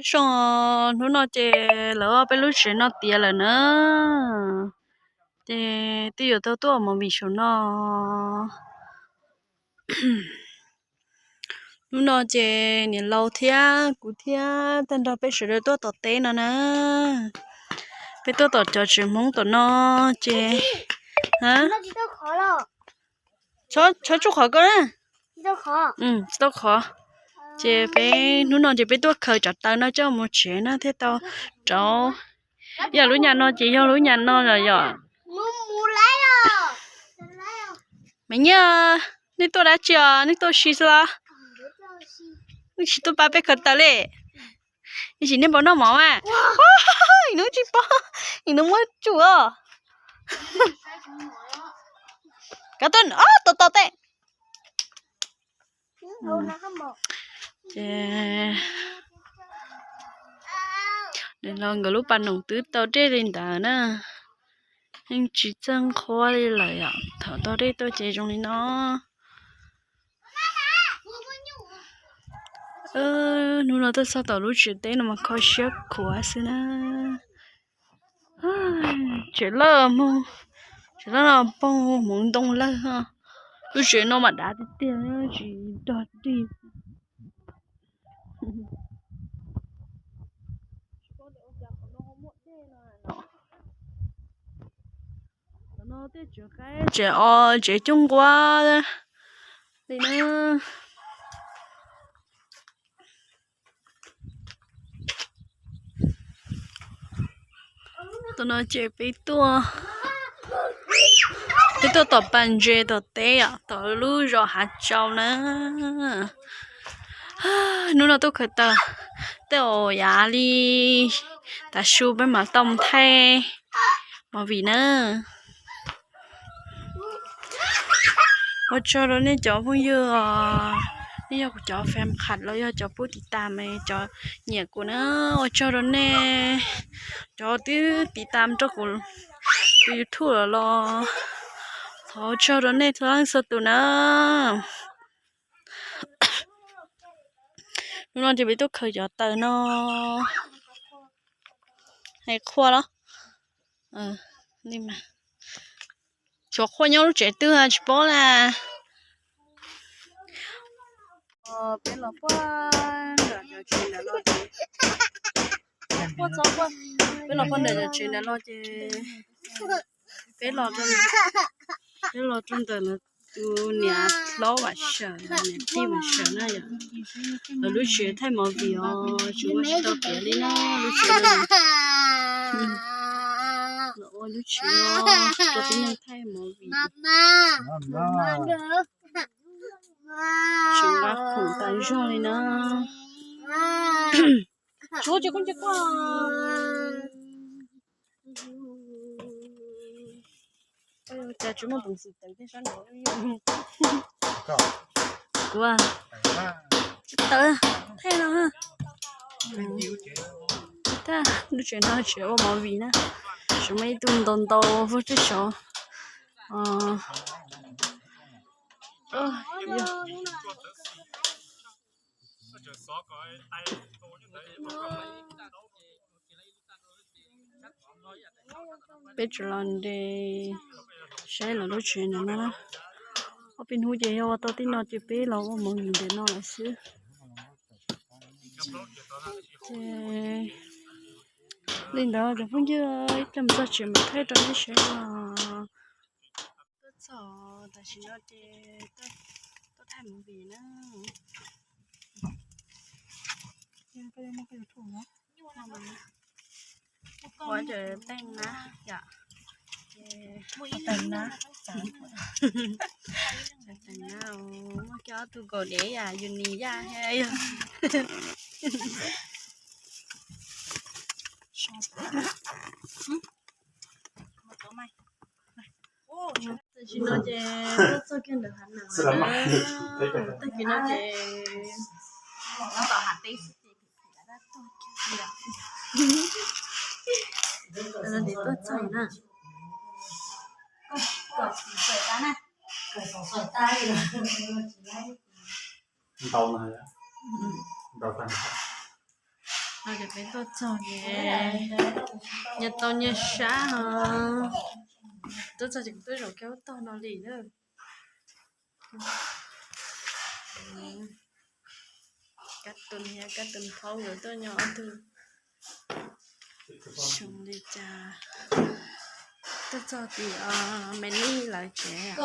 Zoo, hnub no ces lawv peb lub tsev no tiav lawm na, ces twb yuav tau tuaj ua movie saum no. Hnub no ces niam laus thiab kuv thiab tag nrho peb sawv daws tuaj tom teb no na. Peb tuaj tom cov tsev Hmoob tom no ces, txhob tsuj qhov koj na. Tsis tau qhov. Ces peb hnub no ces peb tuaj khaws cov taws no coj mus tsev na thiaj tau rauv. Yog lub nyam no ces yog lub nyam no los yom. Me Nyiaj, nej tuaj dab tsi os? Nej tuaj si xwb los? Nej tsis tuaj pab peb khaws taws li. Ib sim nej puas noj mov mas? Hnub tsis pom, hnub muab tsuj os. Kav tau, tos tos tej. Ces niam laus nkawd lub pas noom twb tau dej li ntawd na. Yeej tsis txawj qhuav li lawm yom, thaum tau dej tuaj ces zoo li no. Hnub no tuaj txog tom lub tsev teb no mas kho siab khuav xwb na. Tsev lawj, tsev lawj no poog hmoov ntoo lawm. Lub tsev no mas dav tiag tiag, tsis dog dig. Qhov no tej tsev qaib, tsev os, tsev coob nquab li na. Tam no ces peb tuaj, peb tuaj tom pas ntses tom teb os, tom lub zos Hav Tsau na. Hnub no tuaj khaws taws, tej zaum yav li tav su peb mam tau mus thaij movie na. Ua tsaug rau nej cov phooj ywg, nej yog kuv cov fan qham los yog cov pub tiv tam, cov nyiam kuv na, ua tsaug rau nej cov twb tiv tam rau kuv tus YouTube los los, thov ua tsaug rau nej txhua leej txhua tus na. Hnub no ces peb tuaj khaws cov taws no, hais qhua los, xyov qhua nyob lub tsev twg tsis paub na. Peb los puag ntawm cov tsev ntawd los ces, peb los puag ntawm cov tsev ntawd los ces, peb los, peb los rau ntawm tus niam hlob Vam Sawm, niam tij Vam Sawm na yom. Lawv lub tsev thaij movie os, tsis muaj tsis tau tiav li na lub tsev no. Lawv ua lub tsev no rau tib neeg thaij movie. Tsev nqa khoom tas zog li na. Tsuav tsis koob tsis koj. Cas tsis muaj peev xwm tawm tej sab nraud. Kuv tsis tawm, thaij no. Tsis thaij, lub tsev no tsev ua movie na. Tsev muaj ib tug ntau ntau vog tsib saud. Peb tseem los nres saib lawv lub tsev ntawm no na. Ob peb hnub ces yog ua tau tib no ces peb los ua movie ntawm no lawm xwb. Ces li ntawd cov phooj ywg, ib pliag mus txog tsev mam thaij rau nej saib os. Tuaj txog tam sim no ces tuaj thaij movie na. Ua cov teej na yom, ces teej na, teej na, muaj kiag ob tug kaum dev yam yus nis yaj thiab yog. Tam sim no ces tuaj txog kiag ntawm hav nam lawm na. Tag kis no ces tom hav teb xwb ces tim tag tag kiag. Tam no ces tuaj txog na. Ntau no, ntau tag. Ces peb tuaj txog ces nyias tau nyias sab ho. Tuaj txog ces kuv tuaj zaum kiag ub tog no li na. Kab tus niag kab tus phaub nkawd tuaj nyob ob tug. Xyoo li cas tuaj txog tim me nij lawv tsev.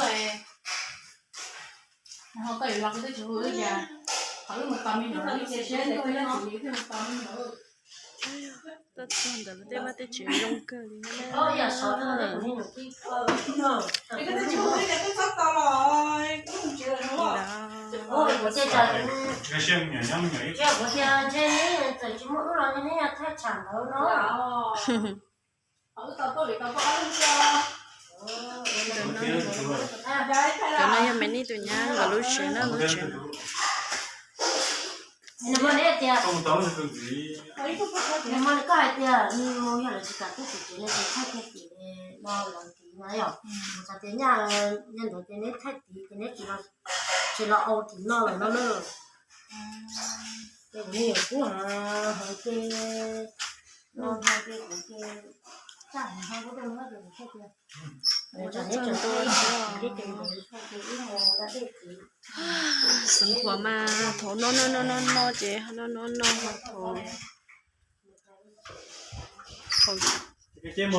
Tuaj txog ntawm lawv tej vaj tej tsev zoo kawg li na. Cov no yog me nij tus nyab nkawd lub tsev na, lub tsev. Koj hais tias yog lawv tsis kam tuaj tim tsev no ces thaij kiag tim no, lawv tim no yom. Txog tias nyaj, nyaj ntawd ces neb thaij tim ces neb tim no, tsis los au tim no lawm no na. Ces kuv nyuam qhuav hais ces no hais ces kuv ces txaj hais ho kuv tau no ces kuv thaij tias kuv tsam neb tseem thaij ces kuv thaij ces wb mus da dej ces. Xeev Khuam mas thaum no no no no no ces no no no thaum thaum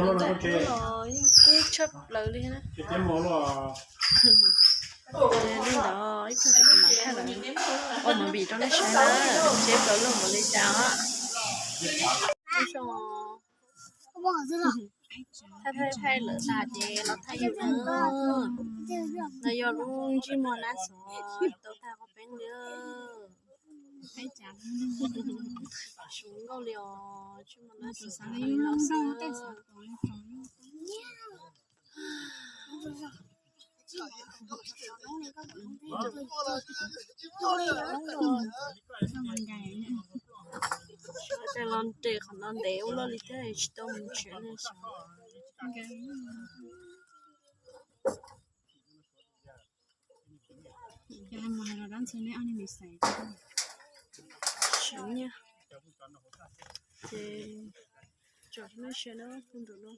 los yeej kub tshaj plaws li na. Li ntawd ib txhia mam thaij lawm, ua movie rau nej saib na, seb plaws luaj npaum li cas os. Thaij thaij thaij lawm tas ces los thaij yus na. No yog lub ntsej muag nab xov tau tag qhov peeb li. Zoo nkauj li os, ntsej muag nab xov li no xwb. Los nres qhov no ntev ua luaj li thiab tsis tau mus tsev li xyov. Siv nyiaj ces tso nej saib na, kuv nrog no.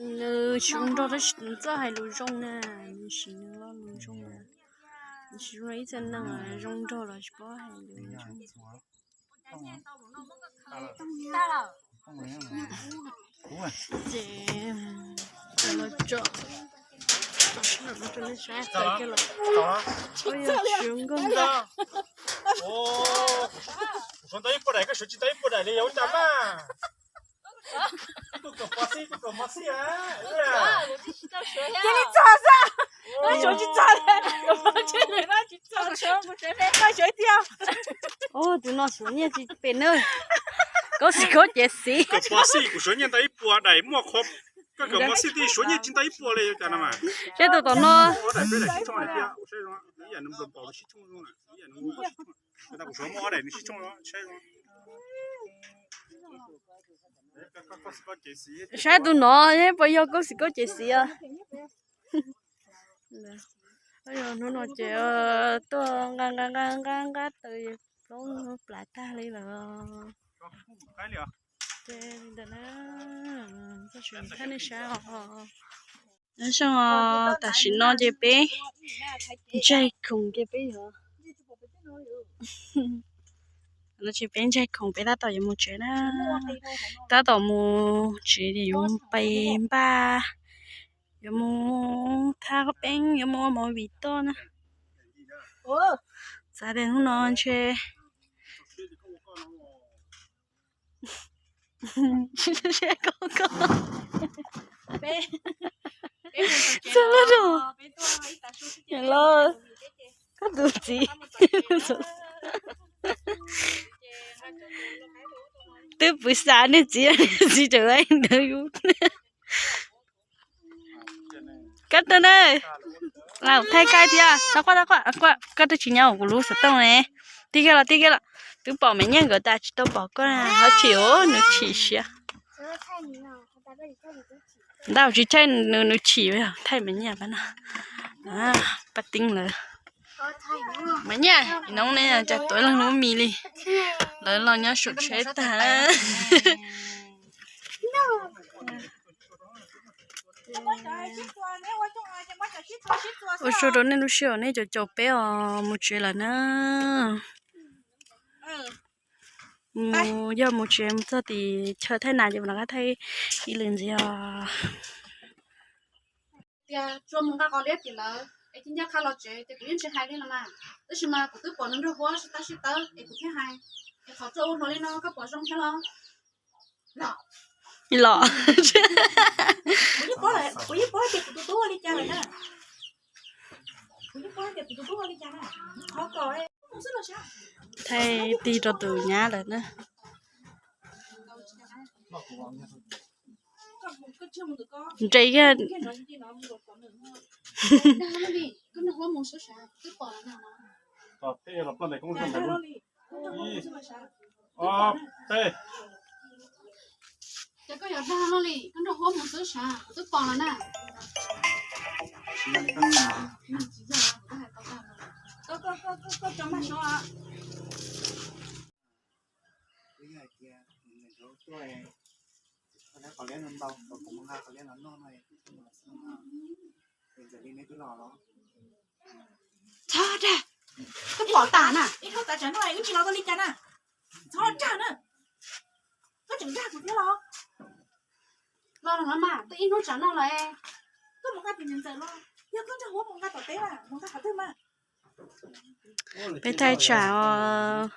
Nws tsis zoo nraug tab sis nws txawj hais lus zoo na, nws siv nws lo lus zoo na. Nws tsis zoo li ib txhia neeg zoo nraug los tsis paub hais lus zoo. Ces los tso, tso sab no rau nej saib tawm kiag los. Ua yog sw nkauj ntag. Kuv suav ntau ib puas daim, koj suav tsis tau ib puas daim li yog ua cas mas. Kuv kaum pov xij, kuv kaum pov xij a. Cia li txog xwb, suav tsis txog li, suav tsis txog, suav tiag. Tus no suav nyiaj tsis pem na. Koj xim koj ces xim. Kaum pov xij kuv suav nyiaj ntau ib puas daim muaj qhov, koj kaum pov xij tij suav nyiaj tsis ntau ib puas li ua cas no mas. Seb tus tom no. Ob daim peb daim sib tshooj hais tias, ib yam nws npau npau sib tshooj zoo na, ib yam nws npau sib tshooj. Kuv suav muaj ob daim nws sib tshooj zoo, saib zoo. Saib tus no, puas yog koj xim koj ces xim os. Hnub no ces tuaj nqa nqa nqa nqa nqa taws plaub plav tag li lawm. Ces li ntawd na, txog tsis thaij nej saib os. Nyob zoo, tam sim no ces peb ntsaig khoom ces peb yuav, no ces peb ntsaig khoom peb tab tom yuav mus tsev na. Tab tom mus tsev ces yuav mus pais npaj, yuav mus thab qhov peeb, yuav mus ua movie toj na. Xav tias hnub no ntshe Los, koj tus txiv twb pw xav niag txiv, niag txiv tseem laib ntawd yus. Koj tus na, lam thaij koj thiab, tau quaj tau quaj, koj twb tsis nyob kuv lub xov tooj ne. Tij kiag los, tij kiag los. Twb pom Maiv Nyiaj nkawd tas tsis tau pom koj na, ho chim os, nws chim siab. Ntau tsis thaij nws, nws chim, thaij Maiv Nyiaj pab no. Pab Tib lawv. Maiv Nyiaj, nov ne cas tuav leej lub mis li. Lawv los nyob saum tsheb tag. Ua tsaug rau nej lub sij hawm nej caum caum peb os, mus tsev lawm na. Mus yog mus tsev mus txog tim chaw thaij nas ces mus rov qab thaij ib lwm ntxiv os. Tias tsuas mus nqa qos liab tim lawv es cia ncaj qha los tsev ces kuv yeej tsis hais li los mas, tab sis mas kuv twb pom nws nrog Huab sib tab sib tawb es kuv thiaj hais. Es qhov txoj ua hluas li no koj pom zoo thiab los? Los. Kuv yeej paub tias kuv tus tub ua li cas lawm na. Kuv yeej paub tias kuv tus tub ua li cas na. Qhov kom thaij tig rau tus nyab lawm na. Nres kiag. Ces koj yuav dag luaj li, koj nrog Huab mus xwb sav, kuv twb pom lawm na. Twb yog hais tias nws nrog tuaj, qhov liab no ntau, kom kuv mus nqa qhov liab los noj no, es kuv twb mus xwb no, es ntxawm li neb twb los los. Txhob dag, koj pom tas na, ib hnub tas tsam no wb tsis los tau li cas na. Txhob dag na, koj tseem dag kuv thiab los? Los los mas, twb ib hnub tsam no lawm. Koj mus nqa tus niam ntxawm los, yog koj nrog Huab mus nqa tom teb mas mus nqa qhov twg mas? Peb thaij tsam os,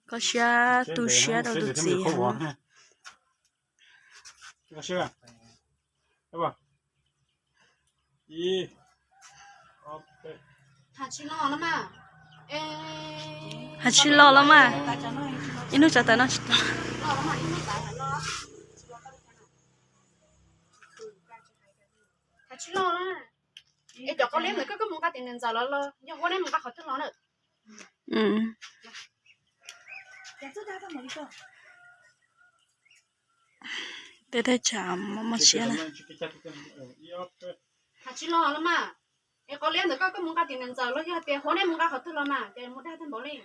koj siab tu siab rau tus txiv. Has tsis los los mas. Ib hnub tsam tas no tsis tau. Has tsis los na. Es cov qos liab ntawd koj, koj mus nqa tim niam ntxawm los los yog Huab neb mus nqa qhov twg los na? Tej thaj tsam mob mob siab na. Has tsis los los mas. Es qos liab ntawd koj, koj mus nqa tim niam ntxawm los yog tias Huab neb mus nqa qhov twg los mas, ces mus dag tag npaum li.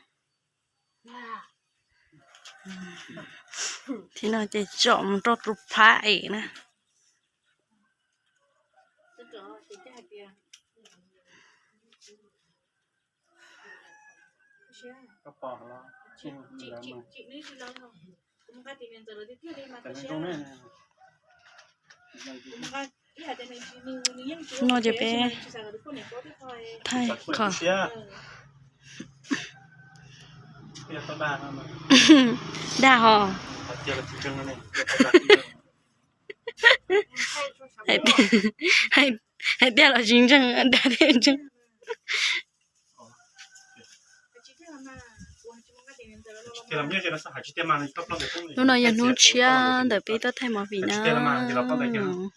Thaum no ces tsom mus rau tus phab es na. No ces peb thaij qhov dag ho. Hais tias los tsis ntseeg, dag thiaj ntseeg. Hnub no yog hnub tshiab ntawm peb tuaj thaij movie na. Cov phooj ywg,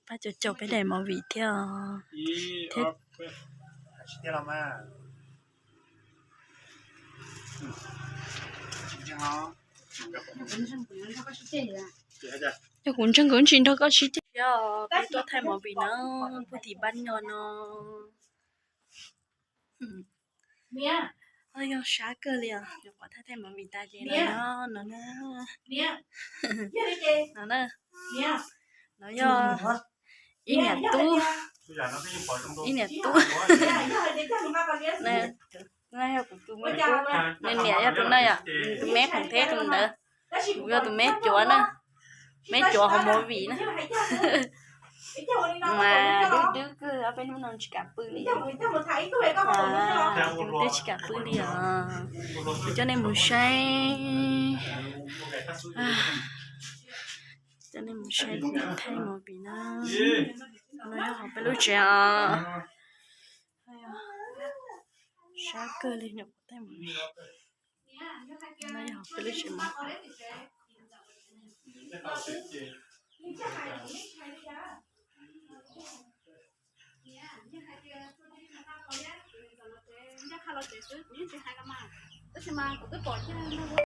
pab caum caum peb daim movie thiab os. Thiab yog kuv ntseeg kuv tsis nrog koj sib ceg thiab os, peb tuaj thaij movie na, pug tim pab nyo no. Yog sab kawg li os, nyuam qhuav thaij thaij movie tas ces los nyob no na. No na, no yog ib niam tub, ib niam tub. No yog kuv tus me tub, nws niam yog tus no yom, tus me khoom theb tus ntawd. Kuv yog tus me cuav na, me cuav hauv movie na. Mas dub dub kawg, peb hnub no tsis kam pw li. Twb tsis kam pw li os. Kuv coj nej mus saib, coj nej mus saib thaij movie na. No yog hauv peb lub tsev os. Sab kawg li nyuam qhuav thaij movie. No yog hauv peb lub tsev mas. Ncaj qha los tsev xwb, kuv yeej tsis hais los mas, tab sis mas kuv twb pom kiag